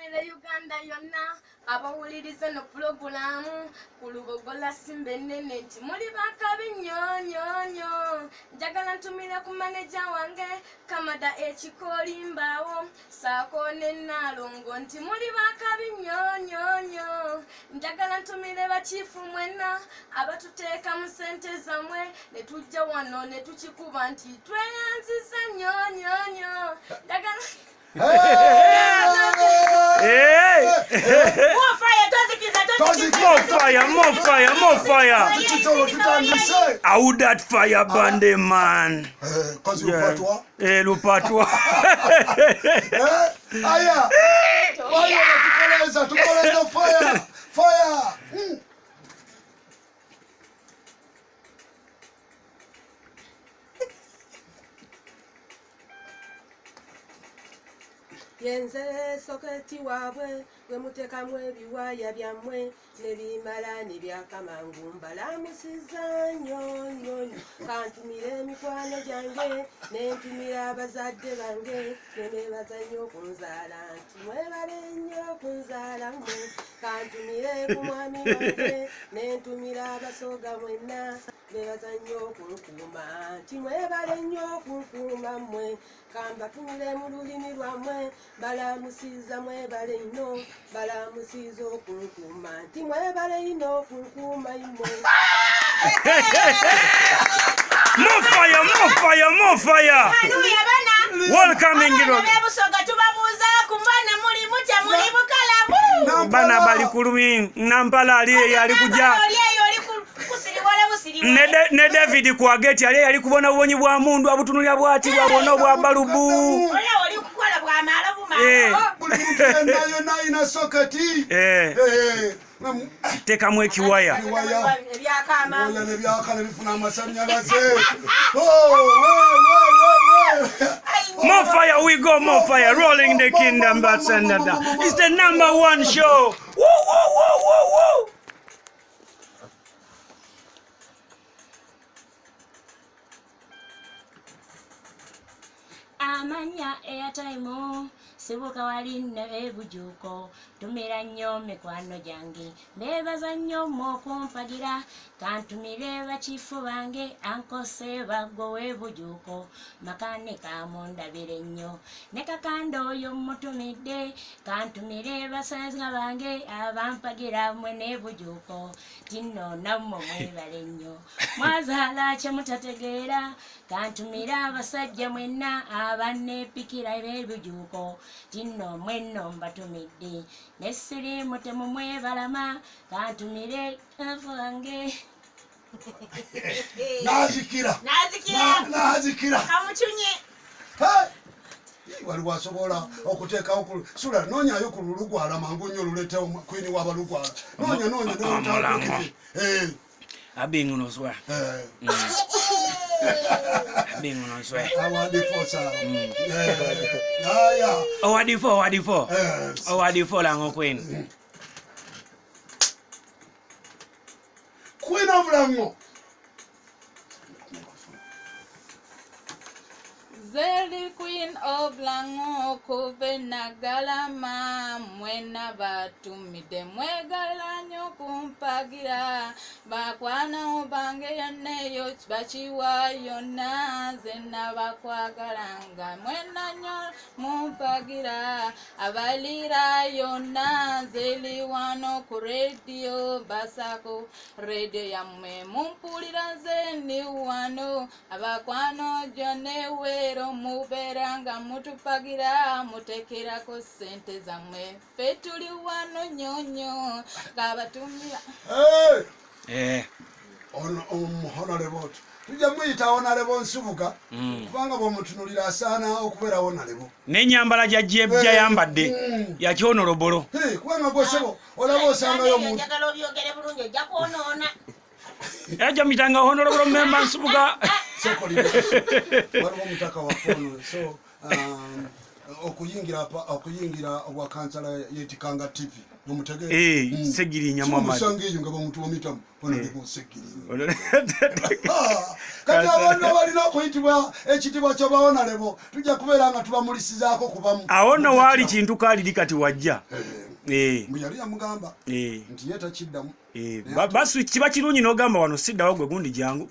Kantumire Uganda yonna abawuliriza no pulogulaamu ku Lubogola Simba ennene nti muli bakabi nnyo nnyo nnyo. Njagala ntumire ku maneja wange Kamada ekikooli mbaawo saako ne Nnaalongo nti muli bakabi nnyo nnyo nnyo. Njagala ntumire bakiifu mwenna abatuteeka mu ssente zammwe ne tujja wano ne tukikuba nti tweyanziza nnyo nnyo nnyo. Njagala Hey! More fire, tozikiza, tozikiza. More fire, more fire, more fire. Kitolo tutandise. How that fire burn the man. Eh, kazi Yeah. upatwa. Eh, lupatwa. Eh, aya. Fire tukoleza, tukoleza fire. Fire. Yenze soketi waabwe gwe muteekamu ebiwaaya byammwe ne bimala ne byakamangu mbalamusiza nnyo nnyo nnyo. Kantumire emikwano gyange ne ntumira abazadde bange ne neebaza nnyo okunzaala nti mwebale nnyo okunzaala mmwe. Kantumire ku mwami wange ne ntumira abasoga mwenna beebaza nnyo okunkuuma nti mwebale nnyo okunkuuma mmwe. Kambatumire mu lulimi lwammwe balamusiza mwebale nnyo balamusiza okunkuuma nti mwebale nnyo okunkuuma mmwe. More fire, more fire, more fire. Haleluya, bana. Welcoming Abaana you. b'Ebusoga tubabuuza ku mwana muli mutya muli bukalamu. Bana bali kulumi Nampala ali eyo ali kujja. Oli eyo oli kusiriwala busiriwala. Ne David Kwageti ali ali kubona bubonyi bwa mundu abutunulira bwati bwabona obwa balubu. Oli oli kukola bwamala bumala. Buli muntu yenna yenna alina soketi. Eh. Eh, Tekamu ekiwaya. Ebiwaya. Ebyakama. Ebiwaya ne byaka ne bifuna amasannyalaze. Oh, we, we, we, we. More fire, we go more fire, rolling the kingdom, but and that. It's the number one show. Woo, woo, woo, woo, woo. Amanya airtime sibuka wali nebujuko tumira nnyo mikwano gyange mbeebaza nnyo mwokumpagira kantumire bakifu bange ankose bagowe bujuko makanika mundabire nnyo ne kakanda oyo mutumidde kantumire basanzga bange abampagira mwe nebujuko tinno nammwe mwebale nnyo mwazaala kye mutategeera kantumire abasajja mwenna abanneepikira b'ebujuuko tinno mwenno mbatumidde ne siriimu temumwebalama kantumire vange. Nazikira. Nazikira. Nazikira. Kamuchunye. Hey! Waliwo asobola okuteekawo ku sula noonyayo ku lulugwala mangu nnyo oluleetewo kwini w'abalugwala noonya noonya Omulango. Eh, Abingunoswe. eh, Abingunoswe. awadifo sawa. Eh, aya. Owadifo, owadifo. Eh, Owadifo lango queen. Queen of Lango. Zeri Queen of Lango kuve Nagalama mwena batumide mwegala nnyo kumpagira bakwano bange yonna eyo bakiwa yonna nze nabakwagalanga mwena nnyo mumpagira abalira yonna nzeli wano ku rediyo basako rediyo yammwe mumpulira nze ndi wano abakwano gyonna mubeera nga mutupagira mutekerako ssente zammwe ffe tuli wano nnyo nnyo ng'abatumira. Hey! Eh. Honorable tujja muyita Honorable Nsubuga kubanga bw'omutunuulira asaana okubeera Honorable. N'ennyambala gyayambadde yakyonolobolo. Hey, kubanga gwe ssebo olaba osangayo omuntu. Njagala obyogere bulungi ojja kwonoona. Era muyitanga Honorable Member Nsubuga. Waliwo omutaka waffe ono so okuyingira obwa kansala yetikanga TV. Eh, Ssegirinya Muhammad. Omusanga eyo nga bamutuwamitamu honorable Ssegirinya. Kati abantu abalina okuyitibwa ekitiibwa ky'oba honorable tujja kubeera nga tubamulisizaako kubamu. Awo nno waali kintu kaaliri kati wajja. Eh. Mbu yali yamugamba Eh. nti ye takiddamu. Eh, basu kiba kirungi n'ogamba wano siddawo gwe gundi jangu.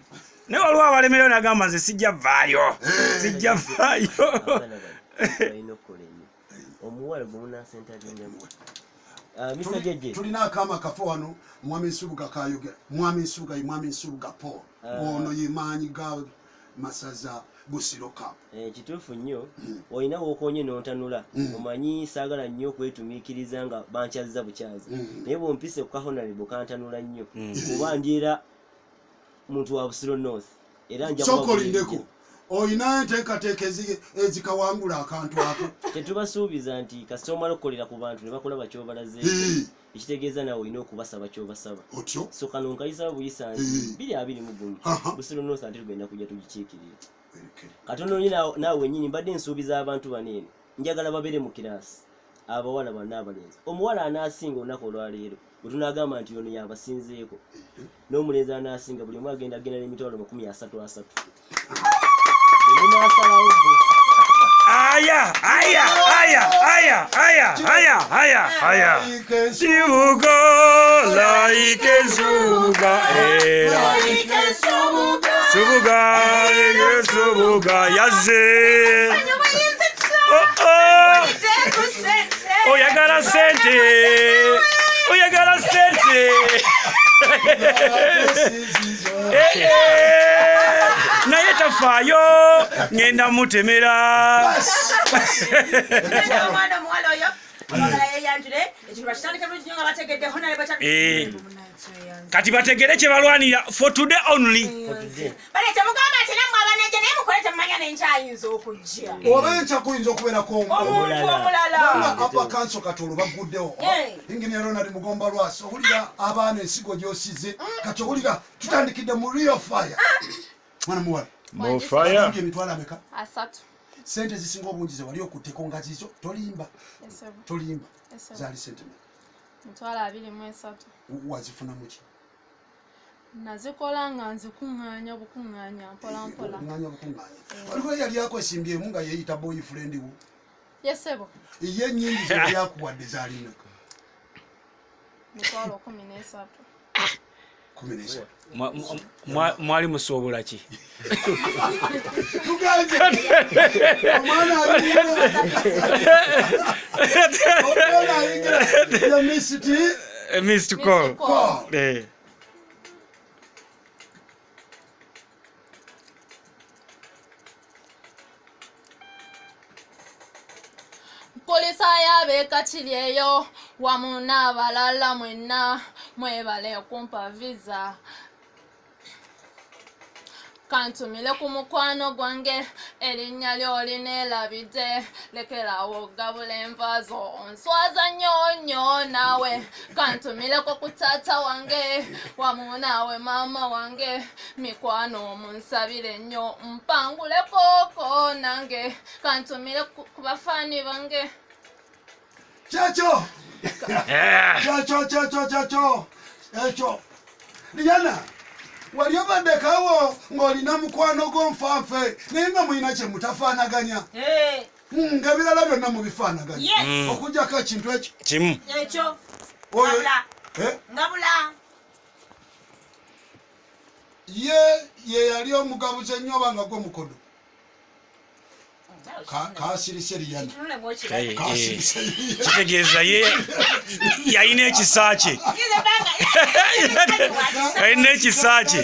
Naye waliwo abalemerewo n'agamba nze sijja vaayo. Sijja vaayo. Abaana bano balina okukola ennyo. Omuwala gwe munaasentalingamu. Mr. JJ. Tulina akaama kafe wano Mwami Nsubuga kayogera. Mwami Nsubuga ye Mwami Nsubuga Paul. Ono ye maanyi ga Masaza Busiro Cup. Kituufu nnyo. Olina w'okoonye n'ontanula. Omanyi saagala nnyo okwetumiikiriza nga bankyazza bukyazi. Naye bw'ompise ku ka honorable kantanula nnyo. Kuba ndi era muntu wa Busiro North. Era nja Sooka kuba olindeko. Olina enteekateeka ezikawangula akantu ako. Tetubasuubiza nti kasita omala okukolera ku bantu ne bakulaba ky'obalazeeko. Ekitegeeza naawe olina okubasaba ky'obasaba. Otyo? So kano nkayisa buyisa nti 2021. Busiro North ate tugenda kujja tugikiikirire. Katono nnyo naawe wennyini mbadde nsuubiza abantu bano eno. Njagala babeere mu kiraasi. Abawala bano n'abalenzi. Omuwala anaasinga olunaku olwaleero bwe tunaagamba nti ono y'abasinzeeko. N'omulenzi anaasinga buli omu agenda agenda n'emitwalo makumi asatu asatu. Bwe munaasalawo ggwe. Aya, aya, aya, aya, aya, aya, aya, aya. Sibuga, like Nsubuga, era. Subuga, like Nsubuga, yazze. Oh, oh. Oyagala ssente. Oyagala ssente. Eh, eh. Naye tafaayo, ngenda mutemera. Omwana omuwala oyo abagala yeyanjule ekintu bakitandike bulungi nnyo nga bategedde honorable Eh. Kati bategere kye balwanira for today only. Bale temugamba nti nammwe abanajja naye mukole temumanya n'enkyayinza okujja. Oba enkya kuyinza okubeerako omuntu omulala. Kubanga Upper Council kati olwo baguddewo. Engineer Ronald Mugomba Lwasa, owulira abaana ensigo gy'osize. Kati owulira tutandikidde mu real fire. Mwana muwala. Mu fire. Bagambye emitwalo ameka? Asatu. Ssente ezisinga obungi ze wali okutteko nga zizo, tolimba. Esebo. Tolimba. Esebo. Zaali ssente mmeka? Mitwalo abiri mu esatu. Wazifuna mu ki? Nazikola nga nzikuŋŋaanya bukuŋŋaanya mpola mpola. Okuŋŋaanya bukuŋŋaanya. Waliwo eyali akwesimbyemu nga yeeyita boyfriend wo. Yesebo. Ye ennyingi ze yali akuwadde zaali mmeka? Mitwalo kumi n'esatu. Kumi n'esatu. Mwali musobola ki? Tugenze. Omwana ayingira. Omwana ayingira. Ya Miss T. Missed call. Call. Polisa y'abeekakiri eyo wamu n'abalala mwenna mwebale kumpa visa. Kantumire ku mukwano gwange erinnya lyo lineerabidde lekerawo gabula enva zo onswaza nnyo nnyo naawe. Kantumireko ku taata wange wamu naawe maama wange mikwano munsabire nnyo mpangulekoko nange kantumire ku bafaani bange. Kyekyo. Kyekyo, kyekyo, kyekyo. Ekyo. Liana, wali obaddekawo ng'olina mukwano gwo nfanfe naye nga mulina kye mutafaanaganya. Ng'ebirala byonna mubifaanaganya. Okuggyako ekintu ekyo. Kimu. Ekyo. Oyo. Ngabula. Ngabula. Ye, ye yali omugabuzi ennyo oba nga gwe mukodo? Kasirise Liana. Kasirise. Kitegeeza ye yalina ekisa kye. Yalina ekisa kye.